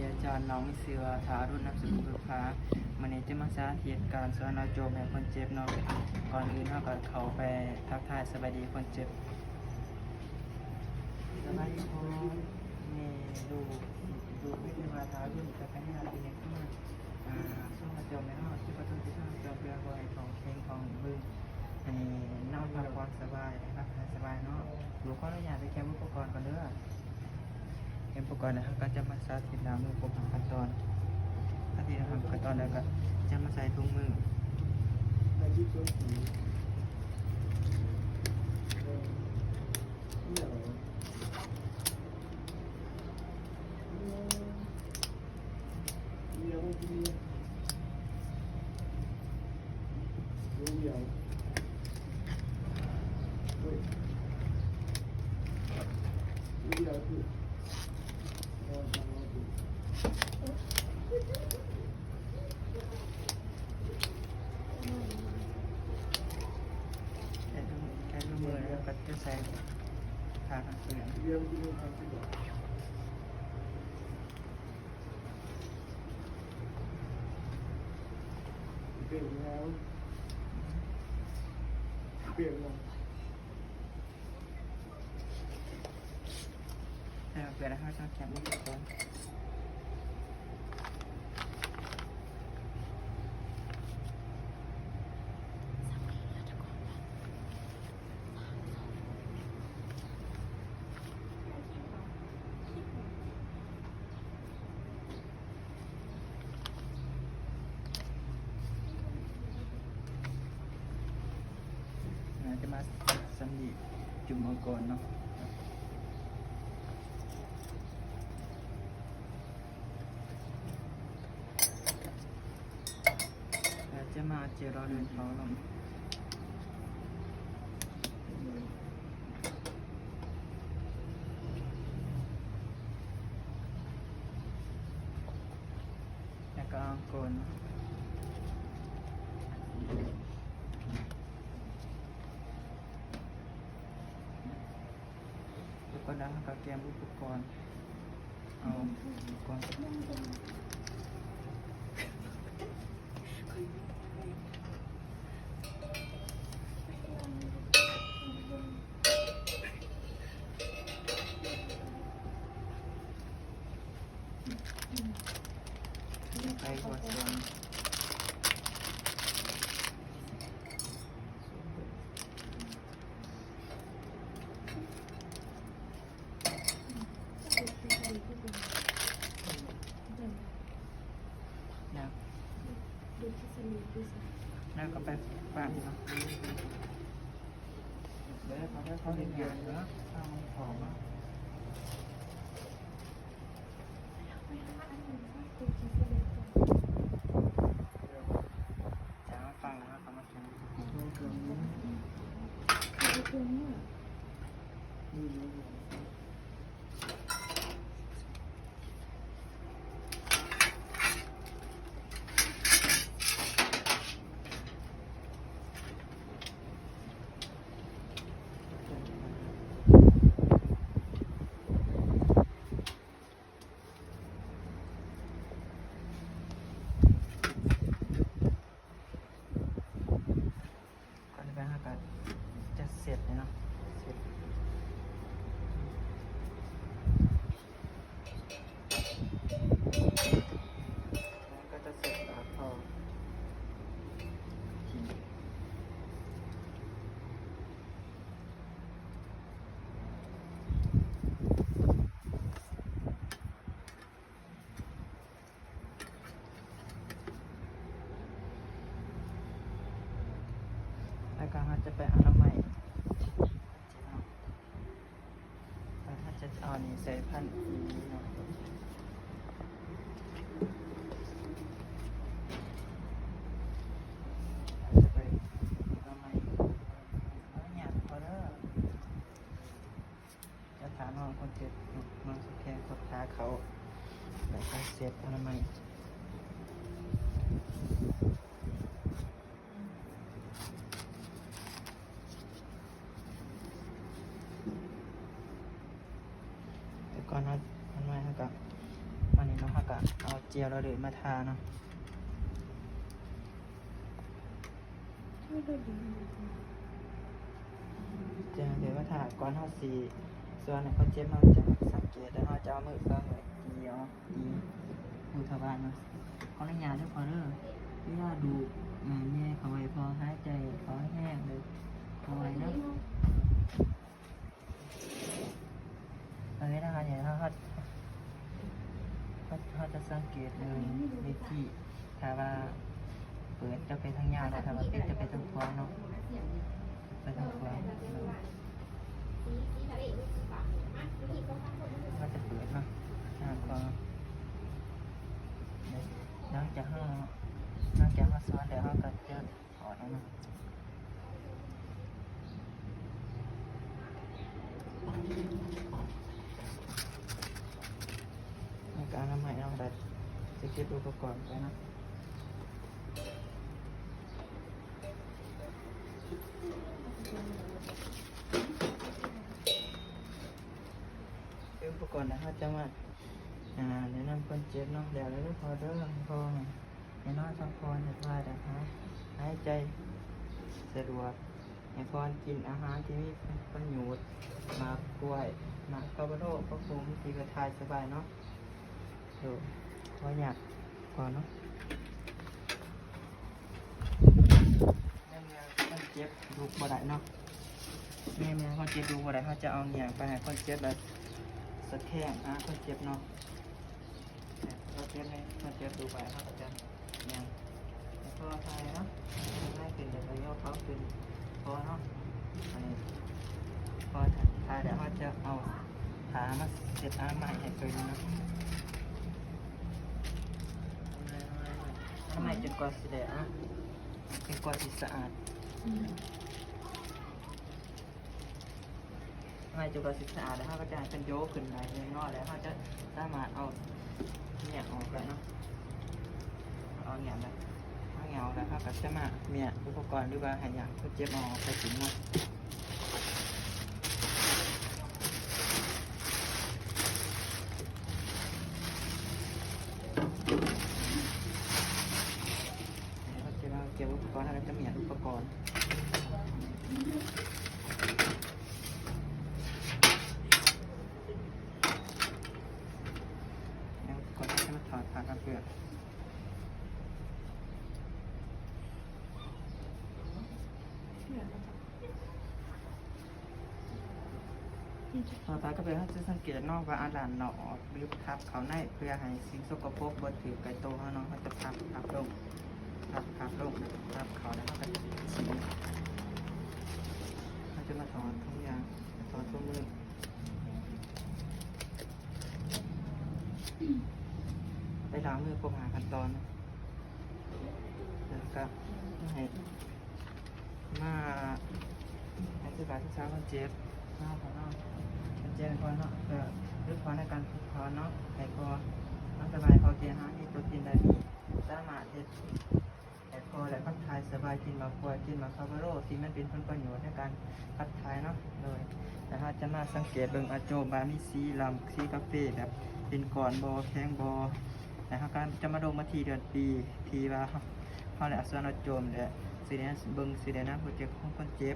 ອາຈານ ນ້ອງມີຊື່ວ່າ ທາລຸນ ນາມສະກຸນບຸດພາ. ມື້ນີ້ຈະມາສາທິດການສອນເອົາໂຈມໃຫ້ຄົນເຈັບເນາະ. ກ່ອນອື່ນເຮົາກໍເຂົ້າໄປທັກທາຍສະບາຍດີຄົນເຈັບ. ສະບາຍດີພໍ່ແມ່ລູກ ລູກມີຊື່ວ່າ ທາລຸນ ກັບພະຍາທີ່ເຮັດມາ ອ່າ ສົ່ງມາຈອມໃຫ້ເຮົາ ທີ່ປະສົງຊິເຮັດຈອມເພື່ອບໍ່ໃຫ້ທ້ອງເຄັ່ງທ້ອງບຶງ ໃຫ້ນອນພັກຜ່ອນສະບາຍ ໃຫ້ຮັບໃຫ້ສະບາຍເນາະ. ລູກຂໍອະນຸຍາດໄປກຽມອຸປະກອນກ່ອນເດີ. ກຽມອຸປະກອນແລ້ວ ເຮົາກໍຈະມາສາທິດລ້າງມືຄົບຫ້າຂັ້ນຕອນ. ສາທິດລ້າງມືຄົບຫ້າຂັ້ນຕອນແລ້ວ ກໍຈະມາໃສ່ຖົງມື. ໃຊ້ມື ໃຊ້ມືແລ້ວກໍຈະໃສ່ຜ້າກັນເປື້ອນ. ແລ້ວເວລາເຮົາຕ້ອງແຄບອຸປະກອນ ອາດຈະມາສຳລີຈຸ່ມເອົາກ່ອນເນາະ. ອາດຈະມາເຈລອເດີນເຂົ້າລົງ. ແລ້ວກໍເອົາໂກນ ແລ້ວກໍໄດ້ ເຮົາກໍກຽມອຸປະກອນ ເອົາອຸປະກອນ. ໄປຫົວສ່ວນ ແລ້ວ ແລ້ວກໍໄປປາດເນາະ ແລ້ວເຂົາເຮັດຫຍັງເນາະ ເອົາຂອງມາ. ຈາກນັ້ນຝັ່ງແລ້ວເຮົາກໍມາຂຽນ. ກ່ອນອື່ນເຮົາກໍຈະເຊັດເນາະ ເຊັດ ແລ້ວກໍຈະເຊັດປາກທໍ່. ແລ້ວກໍເຮົາຈະໄປອະນາໄມ ເຮົາຈະເອົາອັນນີ້ໃສ່ພັນອີເນາະ ເຮົາຈະໄປອະນາໄມ ເອົາຫຍັງພໍເດີ. ຈະຖານອນຄົນເຈັບເນາະ ນອນສະແຄງກົດຂາເຂົ້າ ແລ້ວກໍເຊັດອະນາໄມ. ແຕ່ກ່ອນເຮົາ ອະນາໄມເຮົາກໍ ມານີ້ເນາະ ເຮົາ ເອົາເຈວລະເດີມາທາເນາະ. ເຈວລະເດີມາທາ ກ່ອນເຮົາຊິສວນໃຫ້ຄົນເຈັບເນາະ ຈະສັງເກດ ແລ້ວເຮົາຈະເອົາມືເບິ່ງໄວ້ ຕີເອົາ ຕີ ຢູ່ທະບານເນາະ. ຂໍອະນຸຍາດເດີພໍ່ເດີ ເວລາດູດ ແຍ່ເຂົ້າໄວ້ ພໍຫາຍໃຈເຂົ້າແຮງເດີ ເຂົ້າໄວ້ເນາະ. ເວລາເຮົາ ເຮົາ ເຮົາ ເຮົາ ເຮົາຈະສັງເກດເລີຍ ວິທີ ຖ້າວ່າເປີດຈະໄປທາງຍາວເນາະ ຖ້າວ່າປິດຈະໄປທາງຂວາເນາະ ໄປທາງຂວາ. ເຮົາຈະເປີດເນາະ ທາງຂວາ. ຫຼັງຈາກເຮົາ ຫຼັງຈາກເຮົາສວນແລ້ວ ເຮົາກໍຈະ ຖອດອອກມາ ແລ້ວກໍອະນາໄມເນາະ ແລ້ວຈະເກັບອຸປະກອນໄປເນາະ. ເກັບອຸປະກອນແລ້ວ ເຮົາຈະມາ ອ່າ ແນະນຳຄົນເຈັບເນາະ ແລ້ວເດີພໍ່ເດີ ພໍ່ ໃຫ້ນອນພັກຜ່ອນ ໃຫ້ສະບາຍ ແລ້ວຫາ ຫາຍໃຈສະດວກ ໃຫ້ພໍ່ກິນອາຫານທີ່ມີປະໂຫຍດ ໝາກກ້ວຍ ໝາກອາໂວຄາໂດ ຜັກໂຂມ ຊິກະຖ່າຍສະບາຍເນາະ. ໂດຍ ຂໍອະນຸຍາດກ່ອນເນາະ. ໃນເມື່ອຄົນເຈັບລຸກບໍ່ໄດ້ເນາະ ໃນເມື່ອຄົນເຈັບລຸກບໍ່ໄດ້ ເຮົາຈະເອົາຫຍັງໄປໃຫ້ຄົນເຈັບ ແລ້ວສະແທກຫາຄົນເຈັບເນາະ. ຄົນເຈັບ ໃນຄົນເຈັບລຸກໄປ ເຮົາກໍຈະຫຍັງ ໃຫ້ພໍຖ່າຍເນາະ ຖ່າຍຂຶ້ນ ແລ້ວກໍຍົກເຂົາຂຶ້ນພໍເນາະ. ອັນນີ້ພໍຖ່າຍແລ້ວ ເຮົາຈະເອົາຜ້າມາເຊັດອະນາໄມໃຫ້ຕົວນີ້ເນາະ ອະນາໄມຈົນກວ່າຊິແຫຼກເນາະ ຈົນກວ່າຊິສະອາດ. ອະນາໄມຈົນກວ່າຊິສະອາດ ແລ້ວເຮົາກໍຈະໃຫ້ເພິ່ນໂຍກຂຶ້ນໄດ້ເລັກນ້ອຍ ແລ້ວເຮົາຈະສາມາດເອົາແງະອອກໄດ້ເນາະ. ເອົາແງະໄດ້ ເອົາແງະອອກແລ້ວ ເຮົາກໍສາມາດແງະອຸປະກອນ ຫຼືວ່າໃຫ້ຍາຄົນເຈັບເອົາອອກໄປກິນເນາະ. ເຮົາຈະມາເກັບອຸປະກອນ ເຮົາກໍຈະແງະອຸປະກອນ ແງະອຸປະກອນ ເຮົາຈະມາຖອດຜ້າກັນເປື້ອນ. ຕໍ່ໄປກໍແມ່ນເຮົາຈະສັງເກດເນາະວ່າອັນດ້ານນອກ ຫຼື ພັບເຂົ້າໃນ ເພື່ອໃຫ້ສິ່ງສົກກະປົກບໍ່ຖືກໃກ້ໂຕເຮົາເນາະ. ເຮົາຈະພັບ ພັບລົງ ພັບ ພັບລົງ ພັບເຂົ້າ ແລ້ວເຮົາກໍສີ ເຮົາຈະມາຖອດຖົງຢາງ ຖອດຖົງມື ໄປລ້າງມືຄົບຫ້າຂັ້ນຕອນ ແລ້ວກໍໃຫ້ ມາໃຫ້ສະບາຍສະບາຍຄົນເຈັບເນາະ ຄົນເຈັບກ່ອນເນາະ ເພື່ອຫຼຸດຜ່ອນໃນການພັກຜ່ອນເນາະ ໃຫ້ພໍ ນອນສະບາຍ ພໍກິນອາຫານ ມີໂປຣຕີນໄດ້ ມີ ສາມາດເຮັດໃຫ້ພໍ ແລະ ຂັບຖ່າຍສະບາຍ ກິນໝາກກ້ວຍ ກິນໝາກອາໂວຄາໂດ ທີ່ມັນເປັນຜົນປະໂຫຍດໃນການຂັບຖ່າຍເນາະ. ໂດຍ ແລ້ວເຮົາຈະມາສັງເກດເບິ່ງອະໂຈມວ່າມີສີດຳ ສີກາເຟ ແບບເປັນກ້ອນບໍ່ ແຂງບໍ່ ແລ້ວເຮົາກໍຈະມາລົງມາທີ່ເດືອນປີ ທີ່ວ່າເຮົາ ເຮົາໄດ້ອັກສອນອະໂຈມ ແລະ ຊິໄດ້ເບິ່ງ ຊິໄດ້ນຳໂປຣເຈັກຂອງຄົນເຈັບ